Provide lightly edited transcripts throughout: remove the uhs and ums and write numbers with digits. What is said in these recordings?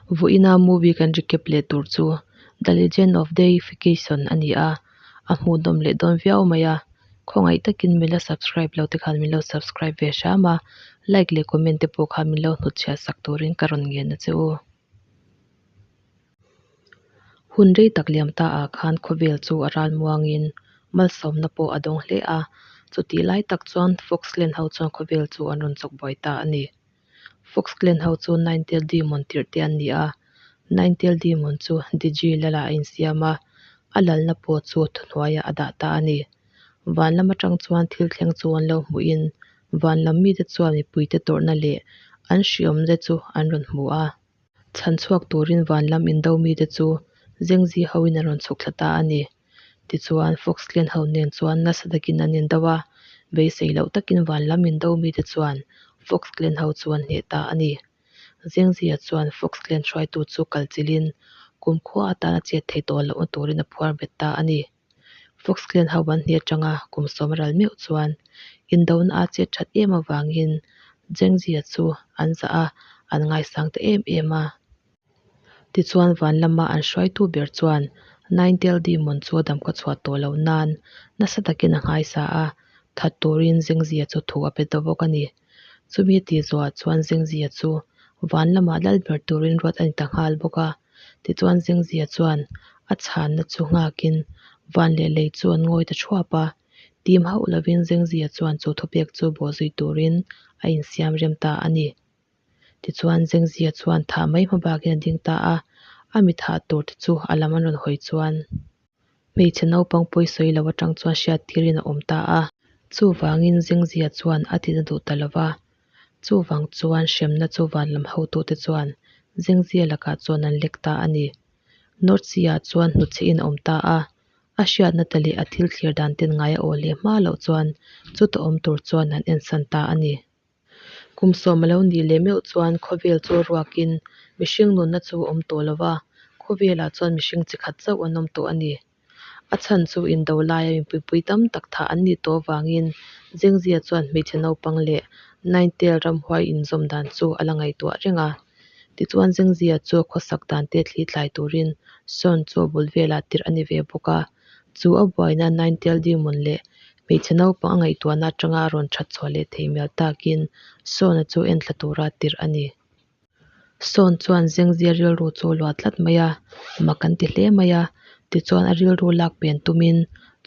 Vawiina movie kan recap leh tur chu The Legend of Deification a ni a, a hmuhnawm leh dawn viau mai a. Khawngaih takin min la subscribe lo te khan min lo subscribe ve hram a, like leh comment te pawh khan min lo hnutchhiah sak turin ka rawn ngen a che u. Hun rei tak liam ta ah khan khawvel chu a ral muangin malsawmna pawh a dawng hle a, chutih lai tak chuan Foxland ho chuan khawvel chu an rawn chawk buai ta a ni. Fox Clan ho chu Ninetail Demon tirh te an ni a, Ninetail Demon chu Digi Lala a insiam a, a lalna pawh chu thuhnuaiah a dah ta a ni. Van lam atang chuan thil thleng chu an lo hmuhin van lam mite chuan mipuite tawrhna leh an hriawmna chu an rawn hmu a. Chhan chhuak turin van lam indo mite chu Zengzi hoin an rawn chhuk thla ta a ni. Tichuan, Fox Clan ho nen chuan nasa takin an indo a, beisei loh takin van lam indo mite chuan Fox Clan ho chu an hneh ta a ni. Zengzia chuan Fox Clan hruaitu chu kal chilhin kumkhua atana chet thei tawh lohna turin a phuar bet ta a ni. Fox Clan ho an hneh atanga kum sawm a ral meuh chuan indona a chet that em avangin Zengzia chu an zah a, an ngaisang ta em em a. Tichuan van lama an hruaitu ber chuan Ninetail Demon chu a damkhaw chhuah tawh loh nan nasa takin a nghaisa a, that turin Zengzia chu thu a pe ta bawk a ni. Chumi a tih zawhah chuan Zengzia chu van lamah lal ber turin ruat a ni ta nghal bawk a. Tichuan Zengzia chuan a chhanna chu nghakin van leh lei chu an ngawi ta thuap a. Tim hauh lovin Zengzia chuan chu thupek chu bawhzui turin a insiam rem ta a ni. Tichuan Zengzia chuan thah mai hma bakin a ding ta a, a mi thah tur te chu a lam an rawn hawi chuan hmeichhe naupang pawi sawi lo atang chuan hriat tirin a awm ta a. Chuvangin Zengzia chuan a tina duh ta lo va, chuvang chuan hremna chu van lam hotute chuan Zengzia lakah chuan an lek ta a ni. North Sea-ah chuan hnutchhihin a awm ta a, a hriatna te leh a thil thlir dan ten ngai a aw leh hma loh chuan chuta awm tur chuan an ensan ta a ni. Kum sawm a lo nih leh meuh chuan khawvel chu ruakin mihring nunna chu a awm tawh lo va, khawvelah chuan mihring chi khat chauh an awm tawh a ni. A chhan chu indo laia mipuipui tam tak thah an nih tawh avangin Zengzia chuan hmeichhe naupang leh Ninetail ramhuai inzawm dan chu a la ngaihtuah reng a. Tichuan Zengzia chu khawsak dan te thli tlai turin Sawn chu a bul velah tirh a ni ve bawk a. Chu a buaina Ninetail Demon leh hmeichhe naupang a ngaihtuahna atanga a rawn that chhuah leh thei mial takin Sawn-a chu enthla tura tirh a ni. Sawn chuan Zengzia rilru chu a luah tlat mai a, mak an ti hle mai a. Tichuan a rilru lak pen tumin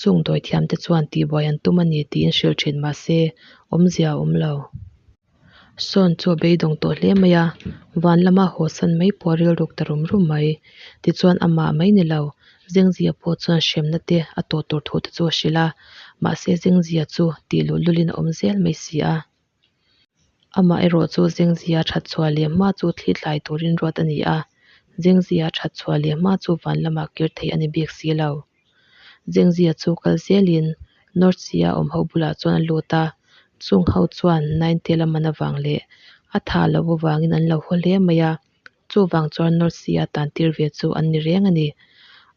chung dawithiamte chuan tihbuai an tum a ni tiin hrilh thin mahse awmzia a awm lo. Sawn chu a beidawng tawh hle mai a, van lama haw san mai pawh a rilruk ta rum rum mai. Tichuan amah mai ni lo, Zengzia pawh chuan hremna te a tawh tur thu te chu a hrilh a, mahse Zengzia chu tih luh lulin a awm zel mai si a. Amah erawh chu Zengzia that chhuah leh hma chu thli tlai turin ruat a ni a, Zengzia that chhuah leh hma chu van lamah kir theih a ni bik si lo. Zengzia chu kal zelin North Sea-a awm ho bulah chuan a lut a, chung ho chuan Ninetail a man avang leh a thah loh avangin an lo haw hle mai a, chuvang chuan North Sea-a tan tir ve chu an ni reng a ni.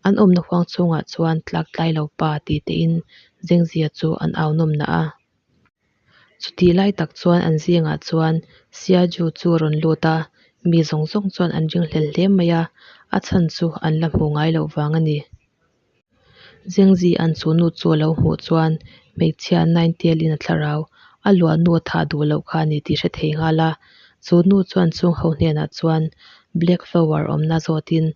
An awmna huang chhungah chuan tlak tlai lo pa tih tein Zengzia chu an au nawm nah a. Chutih lai tak chuan an zingah chuan Siaju chu a rawn lut a, mi zawng zawng chuan an ringhlel hle mai a, a chhan chu an la hmu ngai loh vang a ni. Zengzi an chu nu chu a lo hmuh chuan hmeichhia Ninetail in a thlarau a luah nu a thah duh loh kha a ni tih hre thei nghal a, chu nu chuan chung ho hnenah chuan Black Flower awmna zawtin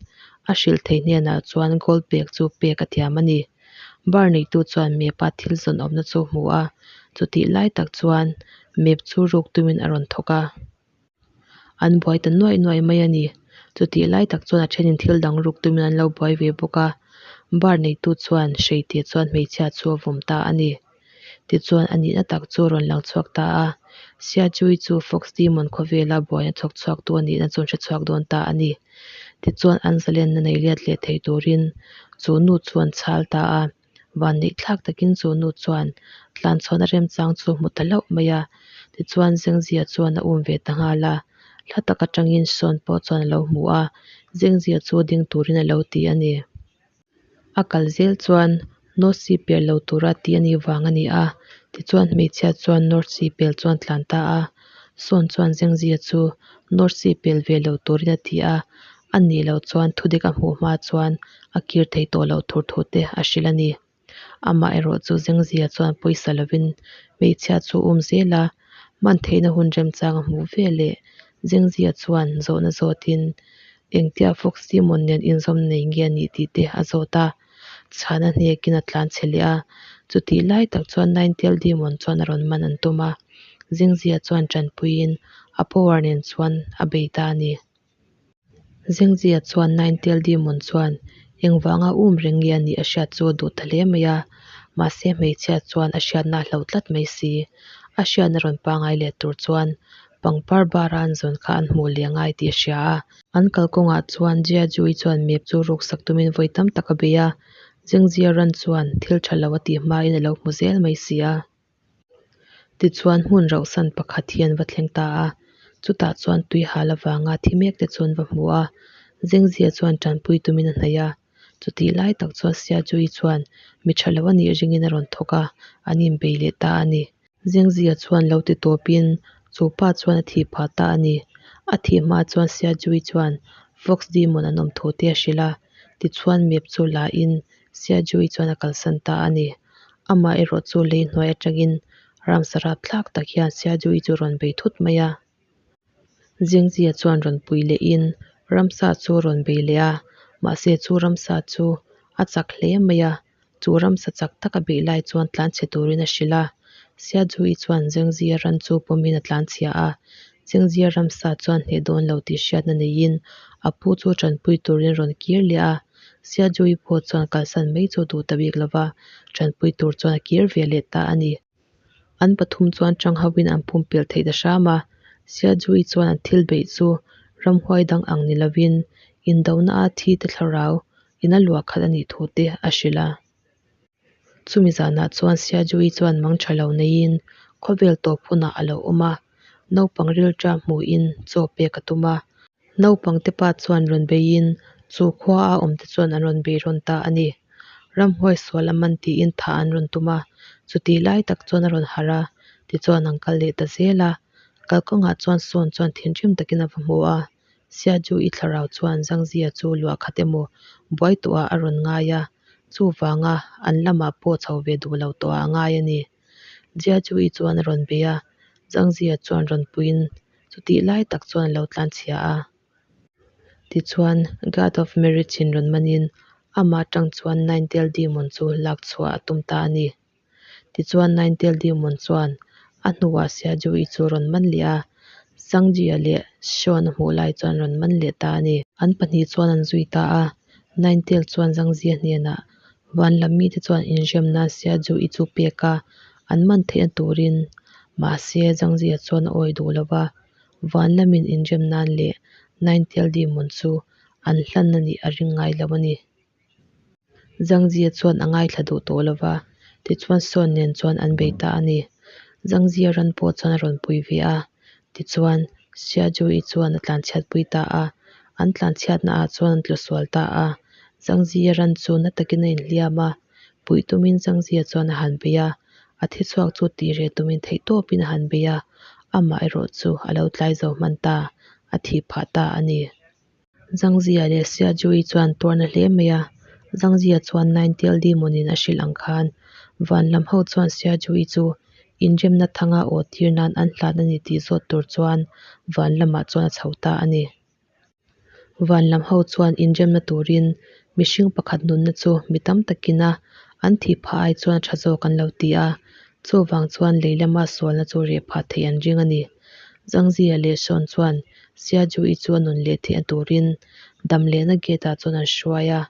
a hrilh thei hnenah chuan gold bag chu pek a thiam a ni. Bar neitu chuan map-a thil zawn awmna chu a hmu a, chutih lai tak chuan map chu ruk tumin a rawn thawk a. An buai ta nuaih nuaih mai a ni. Chutih lai tak chuan a thenin thil dang ruk tumin an lo buai ve bawk a, bar neitu chuan hreite chuan hmeichhia chu a vawm ta a ni. Tichuan a nihna tak chu a rawn lang chhuak ta a, Siachui chu Fox Demon khawvela buaina chhawk chhuaktu a nihna chu an hre chhuak dawn ta a ni. Tichuan an zalenna nei let leh thei turin chu nu chu an chhal ta a, vanneih thlak takin chu nu chuan tlanchhuahna remchang chu a hmu ta hlauh mai a, tichuan Zengzia chuan a um ve ta nghal a, hla tak atangin Sawn pawh chuan a lo hmu a, Zengzia chu ding turin a lo ti a ni. A kal zel chuan North Sea pel lo tura tih a nih vang a ni a, tichuan hmeichhia chuan North Sea pel chuan tlan ta a. Sawn chuan Zengzia chu North Sea pel ve lo turin a ti a, a nih loh chuan thudik a hmuh hma chuan a kir thei tawh loh tur thu te a hrilh a ni. Amaherawhchu Zengzia chuan pawisa lovin hmeichhia chu a um zel a, hman theihna hun remchang a hmuh veleh Zengzia chuan zawhna zawtin engtia Fox Demon nen inzawm nei nge a nih tih te a zawt a, chhana hnekin a tlan chhe leh a, chutih lai tak chuan Ninetail Demon chuan a rawn man an tum a, Zengzia chuan tanpuiin a power nen chuan a bei ta a ni. Zengzia chuan Ninetail Demon chuan engvanga um reng nge a nih a hriat chu a duh ta hle mai a, mahse hmeichhia chuan a hriatna a hloh tlat mai si. A hriatna rawn pangai leh tur chuan pangpar bara an zawn kha an hmuh leh ngai tih a hria a. An kalkawngah chuan Jia Jui chuan map chu ruksak tumin vawi tam tak a bei a, Zengzia ran chuan thil tha lo a tih hmain a lo hmu zel mai si a. Tichuan hmun rauhsan pakhat hi an va thleng ta a, chutah chuan tui hal avanga thi mek te chu an va hmu a, Zengzia chuan tanpui tumin a hnaih a, chutih lai tak chuan Sia Jui chuan mi tha lo a nih ringin a rawn thawk a, an inbei leh ta a ni. Zengzia chuan lo ti tawpin chu pa chuan a thih phah ta a ni. A thih hma chuan Sia Jui chuan Fox Demon an awm thu te a hrilh a, tichuan map chu la in Sia Jui chuan a kalsan ta a ni. Amah erawh chu lei hnuai atangin ramsa rapthlak tak hian Sia Jui chu rawn bei thut mai a. Zengzia chuan rawn pui lehin ramsa chu a rawn bei leh a, mahse chu ramsa chu a chak hle mai a, chu ramsa chak taka beih lai chuan tlanchhe turin a hrilh a. Siajui chuan Zengzia ran chu pawmin a tlanchhia a, Zengzia ramsa chuan hneh dawn lo tih hriatna neiin a pu chu tanpui turin a rawn kir leh a. Siajui pawh chuan kalsan mai chu a duh ta bik lova, tanpui tur chuan a kir ve leh ta a ni. An pathum chuan tang hoin an pumpelh theih ta hram a, Siajui chuan an thil beih chu ramhuai dang ang ni lovin indona a thi te thlarau in a luah khat a nih thu te a hrilh a. Chumi zanah chuan Siajui chuan mang tha lo neiin khawvel tawp hunah a lo awm a, naupang rilṭam hmuhin chaw pek a tum a. Naupang te pa chuan rawn beiin chu khua a awm te chuan an rawn bei rawn ta a ni. Ramhuai sual a man tiin thah an rawn tum a, chutih lai tak chuan a rawn harh a, tichuan an kal leh ta zel a. Kalkawngah chuan sawn chuan thinrim takin a va hmu a, Siaju i thlarau chuan Zangzia chu luah khat emaw buai tawhah a rawn ngai a, chuvanga an lamah pawh chho ve duh lo tawhah a ngai a ni. Jiaju-i chuan a rawn bei a, Zangzia chuan rawn puiin chutih lai tak chuan a lo tlanchhia a. Tichuan, God of Marriage in rawn manin amah atang chuan Nine-tail Demon chu lak chhuah a tum ta a ni. Tichuan Nine-tail Demon chuan a hnuah Siaju-i chu rawn man leh a, Zangzia leh Sean a hmuh lai chuan rawn man leh ta a ni. An pahnih chuan an zui ta a, Nine-tail chuan Zangzia hnenah Van lam mite chuan inrem nan Siaju-i chu pek a, an man theihna turin. Mahse, Zangzia chuan a awi duh lo va, van lamin inrem nan leh Nine-tail Demon chu an hlan a nih a ring ngai lo a ni. Zangzia chuan a ngaithla duh tawh lo va, tichuan Sawn nen chuan an bei ta a ni. Zangzia ran pawh chuan a rawn pui ve a, tichuan Siaju-i chuan a tlanchhiatpui ta a, an tlanchhiatna ah chuan an tlu sual ta a. Zangzia ran chu na takin a inhliam a, puih tumin Zangzia chuan a han bei a, a thi chhuak chu tih reh tumin theihtawpin a han bei a, amah erawh chu a lo tlai zo hman ta, a thih phah ta a ni. Zangzia leh Siajui chuan tuarna hle mai a, Zangzia chuan Nine-tail Demon in a hrilh ang khan van lam ho chuan Siajui chu inremna thanga aw tir nan an hlan a ni tih zawt tur chuan van lamah chuan a chho ta a ni. Van lam ho chuan inremna turin mihring pakhat nunna chu mi tam takin a an thih phah ai chuan a tha zawk an lo ti a, chuvang chuan lei lama sualna chu reh phah theih an ring a ni. Zangzia leh Sean chuan Siaju-i chu a nun leh theih turin dam lehna gate ah chuan an hruai a,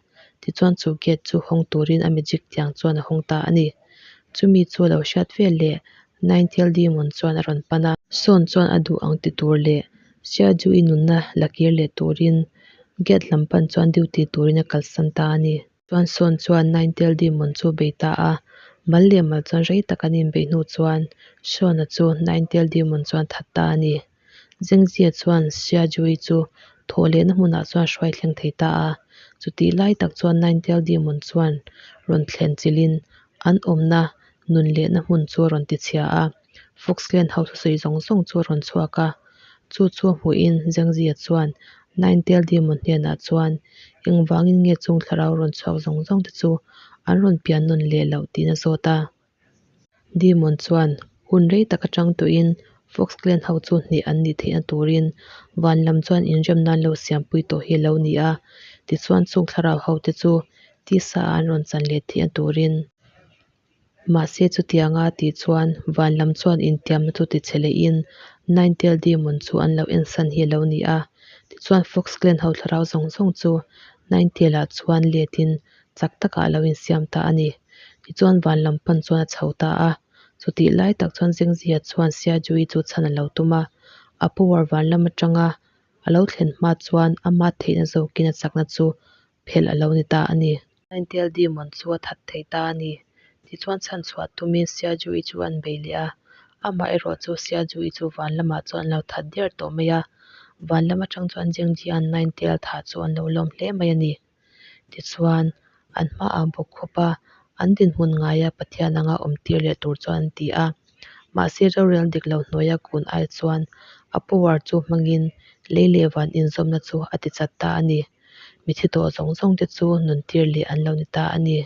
tichuan chu gate chu hawng turin a magic tiang chuan a hawng ta a ni. Chumi chu a lo hriat vel leh Nine-tail Demon chuan a rawn pan a. Sean chuan a duh ang ti tur leh Siaju-i nunna la kir leh turin gate lam pan chuan duty turin a kalsan ta a ni. Chuan Sawn chuan Nine-tail Demon chu bei ta a, mal leh mal chuan rei tak an inbeih hnu chuan Sean-a chu Nine-tail Demon chuan that ta a ni. Zengzia chuan Xia Jui chu thawh lehna hmunah chuan hruai thleng thei ta a, chutih lai tak chuan Nine-tail Demon chuan rawn thlen chilhin an awmna nun lehna hmun chu a rawn tichhia a. Fox Clan ho thusawi zawng zawng chu a rawn chhuak a. Chu chu hmuhin Zengzia chuan Ninetail Demon hnenah chuan engvangin nge chung thlarau rawn chhuak zawng zawng te chu an rawn pian nawn leh loh tiin a zawt a. Demon chuan hun rei tak atang tawhin Fox Clan ho chu hneh an nih theihna turin van lam chuan inremna an lo siampui tawh hi a lo ni a. Tichuan chung thlarau ho te chu tisa ah an rawn chan leh theihna turin Mahse chutianga tih chuan van lam chuan intiamna chu tichhe lehin Ninetail Demon chu an lo ensan hi a lo ni a. Tichuan Fox Clan ho thlarau zawng zawng chu Ninetail ah chuan letin chak takah a lo insiam ta a ni. Tichuan van lam pan chuan a chho ta a. Chutih lai tak chuan Zengzia chuan Siajui chu chhan a lo tum a. A power van lam atanga a lo thlen hma chuan ama theihna zawkin a chakna chu phelh a lo ni ta a ni. Ninetail Demon chu a that thei ta a ni. Tichuan chhanchhuah tumin Siajui chu an bei leh a. Amah erawh chu Siajui chu van lamah chuan an lo that der tawh mai a. Van lam atang chuan Zengjian Ninetail thah chu an lo lawm hle mai a ni. Tichuan, an hmaah bawk khawp a, an dinhmun ngaia Pathian anga awm tir leh tur chuan an ti a. Mahse rorel dik lo hnuaia kun ai chuan a power chu hmangin lei leh van inzawmna chu a ti chat ta a ni. Mithi tawh zawng zawng te chu nun tir leh an lo ni ta a ni.